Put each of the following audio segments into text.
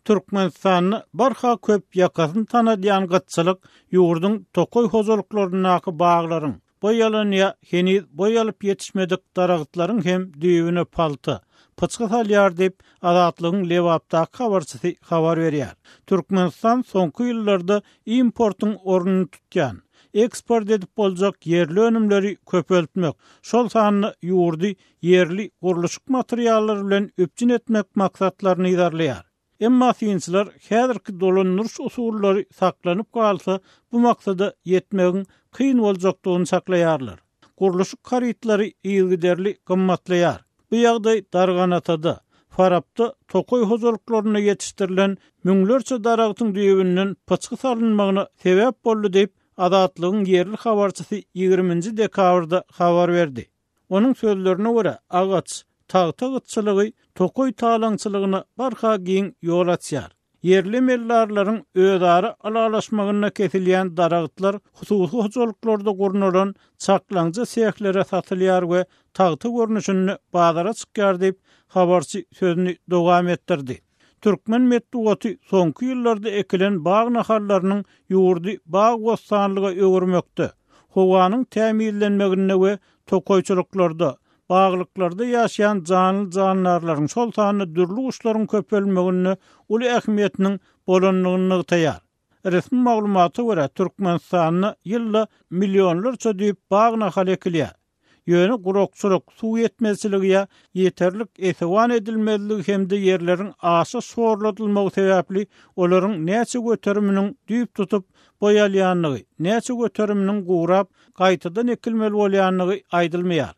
Türkmenistanda barha köp ýakasyny tanadýan gytçylyk ýurduň tokaý hojalyklaryndaky baglaryň, boý alan ýa heniz boý alyp ýetişmedik daragtlaryň hem düýbüne palta, pyçgy salýar diýip, Azatlygyň Lebapdaky habarçysy habar berýär. Türkmenistan soňky ýyllarda importyň ornuny tutýan, eksport edip boljak ýerli önümleri köpeltmek, şol sanda ýurdy ýerli gurluşyk materiallary bilen üpjün etmek maksatlaryny yzarlaýar. Emma synçylar häzirki dolandyryş usullary saklanyp galsa, bu maksada ýetmegiň kyn boljakdygyny çaklaýarlar. Gurluşyk harytlary yzygiderli gymmatlaýar. Bu ýagdaý Darganatada, Farapda tokaý hojalyklarynda ýetişdirilen müňlerçe daragtyň düýbünden pyçgy salynmagyna sebäp boldy diýip, Azatlygyň ýerli habarçysy ýigriminji dekabrda habar berdi. Onuň sözlerine görä, agaç, tagta gytçylygy tokaý talaňçylygyna barha giň ýol açýar. Ýerli emeldarlaryň özara ylalaşmagynda kesilýän daragtlar hususy hojalyklarda gurnalan çaklaňja sehlere satylýar we tagta görnüşinde bazara çykýar diýip, habarçy sözüni dowam etdirdi. Türkmen metbugaty soňky ýyllarda ekilen bag nahallarynyň ýurdy bag-bossanlyga öwürmekde, howanyň tämizlenmeginde we tokaýçylyklarda, baglyklarda ýaşaýan janly-jandarlaryň, şol sanda dürli guşlaryň köpelmeginde uly ähmiýetiniň bolandygyny nygtaýar. Resmi maglumata görä, Türkmenistanda ýylda millionlarça düýp bag nahaly ekilýär. Ýöne gurakçylyk, suw ýetmezçiligi ýa ýeterlik esewan edilmezligi hem-de ýerleriň aşa şorladylmagy sebäpli olaryň näçe göteriminiň düýp tutup, boý alýandygy, näçe göteriminiň gurap, gaýtadan ekilmeli bolýandygy aýdylmaýar.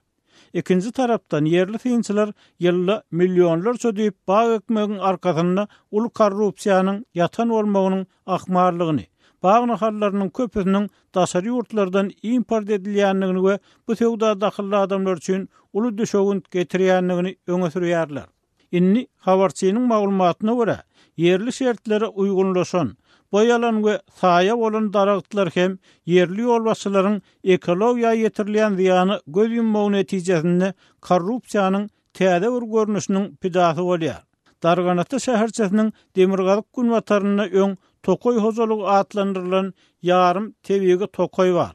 Ikinji tarapdan, ýerli synçylar ýylda millionlarça düýp bag ekmegiň arkasynda uly korrupsiýanyň ýatan bolmagynyň ahmallygyny, bag nahallarynyň köpüsiniň daşary ýurtlardan import edilýändigini we bu söwda dahylly adamlar üçin uly düşewünt getirýändigini öňe sürýärler. Indi, habarçynyň maglumatyna görä, ýerli şertlere uýgunlaşan, boý alan we saýa bolan daragtlar hem ýerli ýolbaşçylaryň ekologiýa ýetirilýän zyýana göz ýummagy netijesinde korrupsiýanyň täze bir görnüşiniň pidasy bolýar. Darganata şäherçesiniň demirgazyk-günbatarynda öň tokaý hojalygy atlandyrylan ýarym tebigy tokaý bar.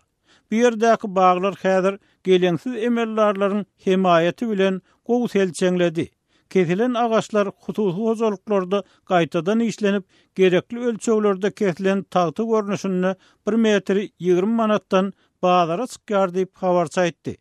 Bu ýerdäki baglar häzir geleňsiz emeldarlaryň hemaýaty bilen gowy selçeňledi. Kesilen agaçlar hususy hojalyklarda gaýtadan işlenip, gerekli ölçeglerde kesilen tagta görnüşinde bir metri 20 manatdan bazara çykýar diýip, habarçy aýtdy.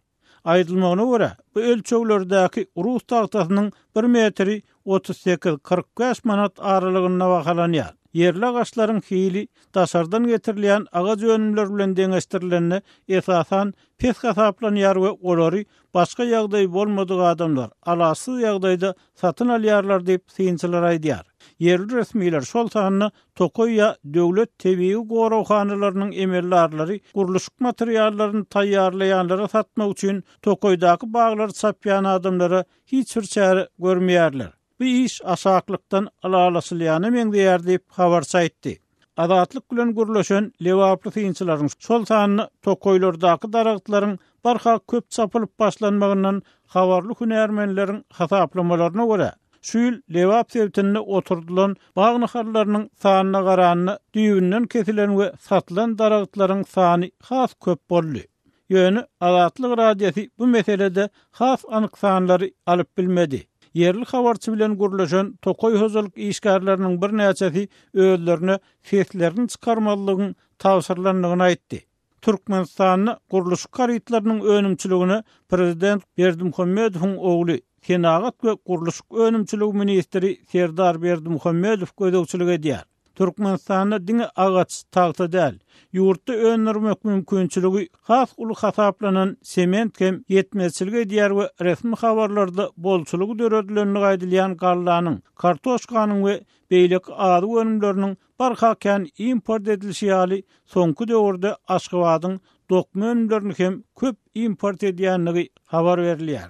Aýdylmagyna görä, bu ölçeglerdäki rus tagtasynyň bir metri 38, 45 manat aralygynda bahalanýar. Ýerli agaçlaryň hili daşardan getirilýän agaç önümleri bilen deňeşdirilende, esasan, pes hasaplanýar we olary başga ýagdaýy bolmadyk adamlar, alaçsyz ýagdaýda satyn alýarlar diýip, synçylar aýdýar. Ýerli resmiler, şol sanda tokaý ýa döwlet tebigy goraghanalarynyň emeldarlary gurluşyk materiallaryny taýýarlaýanlara satmak üçin tokaýdaky baglary çapýan adamlara hiç bir çäre görmeýärler. Bu iş aşaklykdan ylalaşylýana meňzeýär diýip, habarçy aýtdy. Azatlyk bilen gürleşen lebaply synçylaryň, şol sanda tokaýlardaky daragtlaryň barha köp çapylyp başlanmagyndan habarly hünärmenleriň hasaplamalaryna görä, şu ýyl Lebap sebitinde oturdylan bag nahallarynyň sanyna garanda düýbünden kesilen we satylan daragtlaryň sany has köp boldy. Ýöne Azatlyk Radiosy bu meselede has anyk sanlary alyp bilmedi. Ýerli habarçy bilen gürleşen tokaý hojalyk işgärleriniň birnäçesi özlerine seslerini çykarmazlygyň tabşyrylandygyny aýtdy. Türkmenistanda gurluşyk harytlarynyň önümçiligine prezident Berdimuhamedowyň ogly, senagat we gurluşyk önümçiligi ministri Serdar Berdimuhamedow gözegçilik edýär. Türkmenistanda diňe agaç, tagta däl, ýurtda öndürmek mümkinçiligi has uly hasaplanan sement hem ýetmezçilik edýär we resmi habarlarda bolçulygy döredilendigi aýdylýan gallanyň, kartoşkanyň we beýleki azyk önümleriniň barha kän import edilişi ýaly, soňky döwürde Aşgabadyň dokma önümlerini hem köp import edýändigi habar berilýär.